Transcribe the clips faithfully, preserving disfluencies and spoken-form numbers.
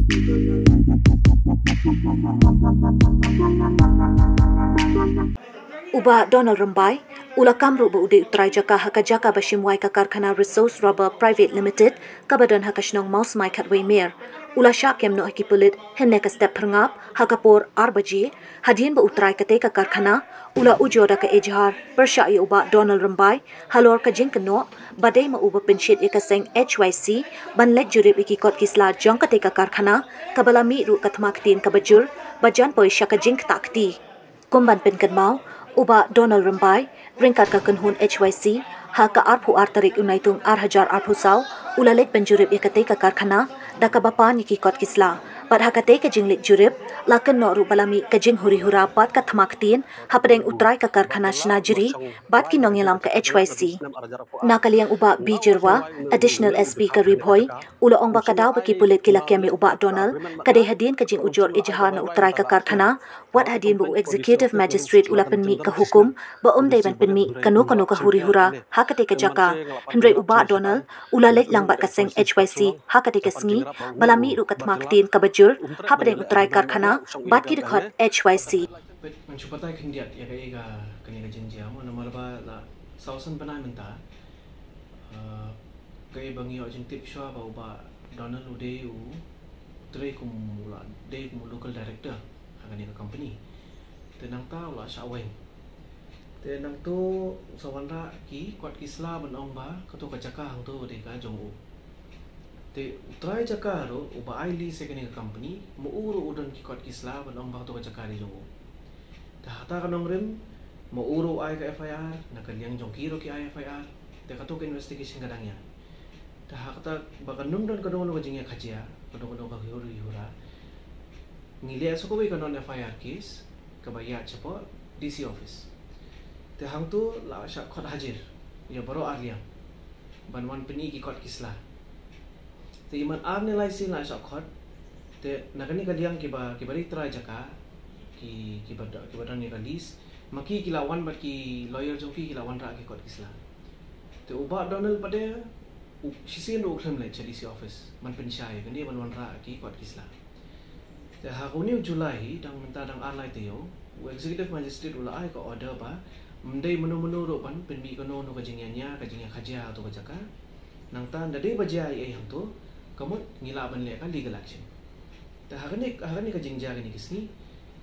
U Bah Donald Rymbai u la kam ruh ba u dei u trai jaka ha ka jaka ba shim wai ka karkhana Resource Rubber Private Limited kaba don ha ka shnong Mawsmai Khatwei Mer. U la shah kem noh ha ki pulit hynne ka step phyrngap ha ka por ar baje, hadien ba u trai katei ka karkhana u la ujor da ka ejhar pyrshah ïa u Bah Donald Rymbai halor ka jingkynnoh ba dei ma u ba pynshit ïa ka seng H Y C ban leit jurip ïa ki kot ki sla jong katei ka karkhana kaba la mih ruh ka thma ktien kaba jur ba jan poi sha ka jingktah kti. Kum ban pynkynmaw, u Bah Donald Rymbai ryngkat ka kynhun H Y C ha ka arphew ar tarik u Naitung ar hajar arphew saw u la leit ban jurip ïa katei ka karkhana da kaba pan ïa ki kot ki sla. Bad ha katei ka jingleit jurip la kynnoh ruh ba la mih ka jinghuri hura bad ka thma ktien hapdeng u trai ka karkhana Shnajri bad ki nongïalam ka H Y C. Na ka liang u Bah B Jyrwa, Additional S P ka Ri Bhoi, u la ong ba ka daw ba ki pulit ki la kem ïa u Bah Donald ka dei hadien ka jingujor ejhar na u trai ka karkhana, wat hadien ba u Executive Magistrate u la pynmih ka hukum ba um dei ban pynmih kano kano ka huri hura ha katei ka jaka. Hynrei u Bah Donald u la leit lang bad ka seng H Y C ha katei ka sngi ba la mih ruh ka thma ktien kaba jur hapdeng u trai karkhana bad ki dkhot H Y C. Peit, ngan shu batai khyndiat ïa kaei ka, kane ka jingjia mo, namar ba la saw san bnai mynta. Ah, kaei ba ngi ïoh jingtip shuwa ba u Bah Donald u dei u trei kum u la dei kum u local director ha kane ka company. Te nangta u la shah weng. Te nangta u sa wanrah ki kot ki sla ban ong ba kato ka jaka hangto ka dei ka jong u. Te u trai jaka ruh uba ai lease ïa kane ka company, ma u ruh u don ki kot ki sla ban ong ba kato ka jaka dei jong u. Te hata ka nongrim, ma u ruh u ai ka F I R, na ka liang jong ki ruh ki ai F I R. Te kato ka investigation ka dang ïa. Te ha kata ba kan ym don kano kano ka jingïakajia, kano kano ka huri hura, ngi leh sa kawei ka non F I R case kaba ïaid shapoh D C office. Te hangto la shah khot hajir ïa baroh arliang ban wan pyni ki kot ki sla. Te i man ar ne lai sien la shah khot. Te na kane ka liang kiba, kiba dei trai jaka, ki, kiba do-, kiba don ïa ka lease, ma ki ki la wan bad ki lawyer jong ki, ki la wanrah ki kot ki sla. Te u Bah Donald pat de u shisien ruh u khlem leit sha D C office ban pynshai ïa kane ban wanrah ki kot ki sla. Te ha kane u July hi, dang mynta dang ar lai taïew, u Executive Magistrate u la ai ka order ba ym dei mano mano ruh ban pynmih kano kano ka jingïania, ka jingïakajia ha kato ka jaka. Nangta lada dei ba jia ei ei hangto, ka mut ngi lah ban leh ka legal action. Te ha kane, ha kane ka jingjia kane ka sngi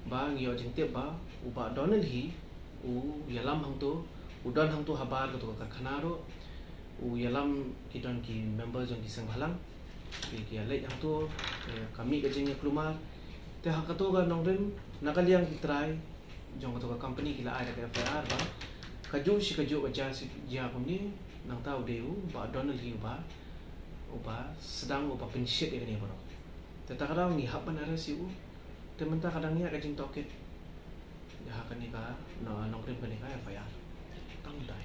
ba ngi ïoh jingtip ba u Bah Donald hi u ïalam hangto, u don hangto habar kato ka karkhana ruh, u ïalam ki don ki member jong ki seng bhalang, ki, ki ïaleit hangto, eh, ka mih ka jingïakulmar. Te ha kato ka nongrim, na ka liang ki trai jong kato ka company ki la ai da ka F I R ba kajuh shi kajuh ka jia shi jia kumne, nangta u dei u Bah Donald hi uba, uba sdang, uba pynshit ïa kane baroh. Te ta ka daw ngi hap ban arrest ïa u. Te mynta ka dang ïa ka jingtohkit ïa ha kane ka, no, nongrim kane ka F I R. Tang dai.